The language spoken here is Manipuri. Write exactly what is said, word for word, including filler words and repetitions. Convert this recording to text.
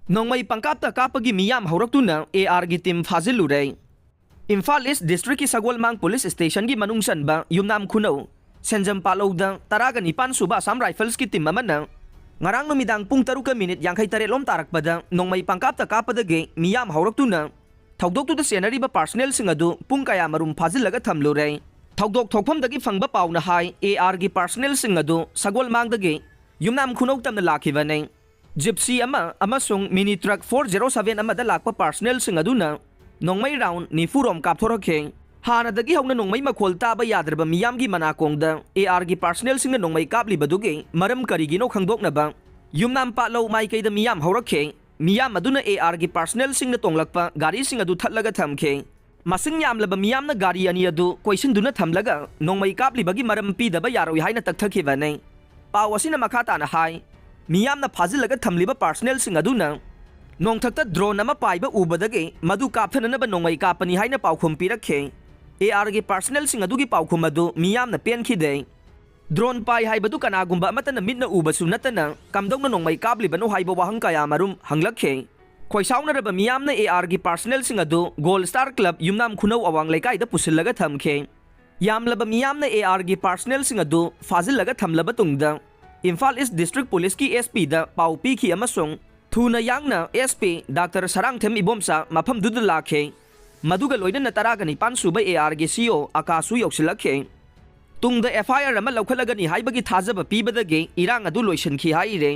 ꯅꯣꯡꯃꯩ ꯄꯪꯀꯥꯞꯇ ꯀꯥꯞꯄꯒꯤ ꯃꯤꯌꯥꯝ ꯍꯧꯔꯛꯇꯨꯅ ꯑꯦ ꯑꯥꯔꯒꯤ ꯇꯤꯝ ꯐꯥꯖꯤꯜꯂꯨꯔꯦ꯫ ꯏꯝꯐꯥꯜ ꯏꯁ ꯗꯤꯁꯇ꯭ꯔꯤꯛꯀꯤ ꯁꯒꯣꯜꯃꯥꯡ ꯄꯨꯂꯤꯁ ꯁ꯭ꯇꯦꯁꯟꯒꯤ ꯃꯅꯨꯡ ꯆꯟꯕ ꯌꯨꯝꯅꯥꯝ ꯈꯨꯅꯧ ꯁꯦꯟꯖꯝ ꯄꯥꯠꯂꯧꯗ ꯇꯔꯥꯒ ꯅꯤꯄꯥꯟ ꯁꯨꯕ ꯑꯁꯥꯝ ꯔꯥꯏꯐꯜꯁꯀꯤ ꯇꯤꯝ ꯑꯃꯅ ꯉꯔꯥꯡ ꯅꯨꯃꯤꯗꯥꯡ ꯄꯨꯡ ꯇꯔꯨꯛꯀ ꯃꯤꯅꯤꯠ ꯌꯥꯡꯈꯩ ꯇꯔꯦꯠ ꯂꯣꯝ ꯇꯥꯔꯛꯄꯗ ꯅꯣꯡꯃꯩ ꯄꯪꯀꯥꯞꯇ ꯀꯥꯞꯄꯗꯒꯤ ꯃꯤꯌꯥꯝ ꯍꯧꯔꯛꯇꯨꯅ ꯊꯧꯗꯣꯛꯇꯨꯗ ꯆꯦꯟꯅꯔꯤꯕ ꯄꯥꯔꯁꯅꯦꯜꯁꯤꯡ ꯑꯗꯨ ꯄꯨꯡ ꯀꯌꯥꯃꯔꯨꯝ ꯐꯥꯖꯤꯜꯂꯒ ꯊꯝꯂꯨꯔꯦ꯫ ꯊꯧꯗꯣꯛ ꯊꯣꯛꯐꯝꯗꯒꯤ ꯐꯪꯕ ꯄꯥꯎꯅ ꯍꯥꯏ, ꯑꯦ ꯑꯥꯔꯒꯤ ꯄꯥꯔꯁꯅꯦꯜꯁꯤꯡ ꯑꯗꯨ ꯁꯒꯣꯜꯃꯥꯡꯗꯒꯤ ꯌꯨꯝꯅꯥꯝ ꯈꯨꯅꯧ ꯇꯝꯅ ꯂꯥꯛꯈꯤꯕꯅꯤ꯫ ꯖꯤꯞꯁꯤ ꯑꯃ ꯑꯃꯁꯨꯡ ꯃꯤꯅꯤ ꯇ꯭ꯔꯛ ꯐꯣꯔ ꯖꯦꯔꯣ ꯁꯚꯦꯟ ꯑꯃꯗ ꯂꯥꯛꯄ ꯄꯥꯔꯁꯅꯦꯜꯁꯤꯡ ꯑꯗꯨꯅ ꯅꯣꯡꯃꯩ ꯔꯥꯎꯟ ꯅꯤꯐꯨ ꯔꯣꯝ ꯀꯥꯞꯊꯣꯔꯛꯈꯤ꯫ ꯍꯥꯟꯅꯗꯒꯤ ꯍꯧꯅ ꯅꯣꯡꯃꯩ ꯃꯈꯣꯜ ꯇꯥꯕ ꯌꯥꯗ꯭ꯔꯕ ꯃꯤꯌꯥꯝꯒꯤ ꯃꯅꯥꯀꯣꯡꯗ ꯑꯦ ꯑꯥꯔꯒꯤ ꯄꯥꯔꯁꯅꯦꯜꯁꯤꯡꯅ ꯅꯣꯡꯃꯩ ꯀꯥꯞꯂꯤꯕꯗꯨꯒꯤ ꯃꯔꯝ ꯀꯔꯤꯒꯤꯅꯣ ꯈꯪꯗꯣꯛꯅꯕ ꯌꯨꯝꯅꯥꯝ ꯄꯥꯠꯂꯧ ꯃꯥꯏꯀꯩꯗ ꯃꯤꯌꯥꯝ ꯍꯧꯔꯛꯈꯤ꯫ ꯃꯤꯌꯥꯝ ꯑꯗꯨꯅ ꯑꯦ ꯑꯥꯔꯒꯤ ꯄꯥꯔꯁꯅꯦꯜꯁꯤꯡꯅ ꯇꯣꯡꯂꯛꯄ ꯒꯥꯔꯤꯁꯤꯡ ꯑꯗꯨ ꯊꯠꯂꯒ ꯊꯝꯈꯤ꯫ ꯃꯁꯤꯡ ꯌꯥꯝꯂꯕ ꯃꯤꯌꯥꯝꯅ ꯒꯥꯔꯤ ꯑꯅꯤ ꯑꯗꯨ ꯀꯣꯏꯁꯤꯟꯗꯨꯅ ꯊꯝꯂꯒ ꯅꯣꯡꯃꯩ ꯀꯥꯞꯂꯤꯕꯒꯤ ꯃꯔꯝ ꯄꯤꯗꯕ ꯌꯥꯔꯣꯏ ꯍꯥꯏꯅ ꯇꯛꯊꯈꯤꯕꯅꯤ꯫ ꯄꯥꯎ ꯑꯁꯤꯅ ꯃꯈꯥ ꯇꯥꯅ ꯍꯥꯏ, ꯃꯤꯌꯥꯝꯅ ꯐꯥꯖꯤꯜꯂꯒ ꯊꯝꯂꯤꯕ ꯄꯥꯔꯁꯅꯦꯜꯁꯤꯡ ꯑꯗꯨꯅ ꯅꯣꯡꯊꯛꯇ ꯗ꯭ꯔꯣꯟ ꯑꯃ ꯄꯥꯏꯕ ꯎꯕꯗꯒꯤ ꯃꯗꯨ ꯀꯥꯞꯊꯅꯅꯕ ꯅꯣꯡꯃꯩ ꯀꯥꯞꯄꯅꯤ ꯍꯥꯏꯅ ꯄꯥꯎꯈꯨꯝ ꯄꯤꯔꯛꯈꯤ꯫ ꯑꯦ ꯑꯥꯔꯒꯤ ꯄꯥꯔꯁꯅꯦꯜꯁꯤꯡ ꯑꯗꯨꯒꯤ ꯄꯥꯎꯈꯨꯝ ꯑꯗꯨ ꯃꯤꯌꯥꯝꯅ ꯄꯦꯟꯈꯤꯗꯦ꯫ ꯗ꯭ꯔꯣꯟ ꯄꯥꯏ ꯍꯥꯏꯕꯗꯨ ꯀꯅꯥꯒꯨꯝꯕ ꯑꯃꯠꯇꯅ ꯃꯤꯠꯅ ꯎꯕꯁꯨ ꯅꯠꯇꯅ ꯀꯝꯗꯧꯅ ꯅꯣꯡꯃꯩ ꯀꯥꯞꯂꯤꯕꯅꯣ ꯍꯥꯏꯕ ꯋꯥꯍꯪ ꯀꯌꯥ ꯃꯔꯨꯝ ꯍꯪꯂꯛꯈꯤ꯫ ꯈꯣꯏꯁꯥꯎꯅꯔꯕ ꯃꯤꯌꯥꯝꯅ ꯑꯦ ꯑꯥꯔꯒꯤ ꯄꯥꯔꯁꯅꯦꯜꯁꯤꯡ ꯑꯗꯨ ꯒꯣꯜ ꯁ꯭ꯇꯥꯔ ꯀ꯭ꯂꯕ ꯌꯨꯝꯅꯥꯝ ꯈꯨꯅꯧ ꯑꯋꯥꯡ ꯂꯩꯀꯥꯏꯗ ꯄꯨꯁꯤꯜꯂꯒ ꯊꯝꯈꯤ꯫ ꯌꯥꯝꯂꯕ ꯃꯤꯌꯥꯝꯅ ꯑꯦ ꯑꯥꯔꯒꯤ ꯄꯥꯔꯁꯅꯦꯜꯁꯤꯡ ꯑꯗꯨ ꯐꯥꯖꯤꯜꯂꯒ ꯊꯝꯂꯕ ꯇꯨꯡꯗ ꯏꯝꯐꯥꯜ ꯏꯁ ꯗꯤꯁꯇ꯭ꯔꯤꯛ ꯄꯨꯂꯤꯁꯀꯤ ꯑꯦꯁ ꯄꯤꯗ ꯄꯥꯎ ꯄꯤꯈꯤ ꯑꯃꯁꯨꯡ ꯊꯨꯅ ꯌꯥꯡꯅ S P doctor Sarangthem Ibomcha ꯃꯐꯝꯗꯨꯗ ꯂꯥꯛꯈꯤ꯫ ꯃꯗꯨꯒ ꯂꯣꯏꯅꯅ ꯇꯔꯥꯒ ꯅꯤꯄꯥꯟ ꯁꯨꯕ ꯑꯦ ꯑꯥꯔꯒꯤ ꯁꯤ ꯑꯣ ꯑꯀꯥꯁꯨ ꯌꯧꯁꯤꯜꯂꯛꯈꯤ꯫ ꯇꯨꯡꯗ ꯑꯦꯐ ꯑꯥꯏ ꯑꯥꯔ ꯑꯃ ꯂꯧꯈꯠꯂꯒꯅꯤ ꯍꯥꯏꯕꯒꯤ ꯊꯥꯖꯕ ꯄꯤꯕꯗꯒꯤ ꯏꯔꯥꯡ ꯑꯗꯨ ꯂꯣꯏꯁꯤꯟꯈꯤ ꯍꯥꯏꯔꯦ꯫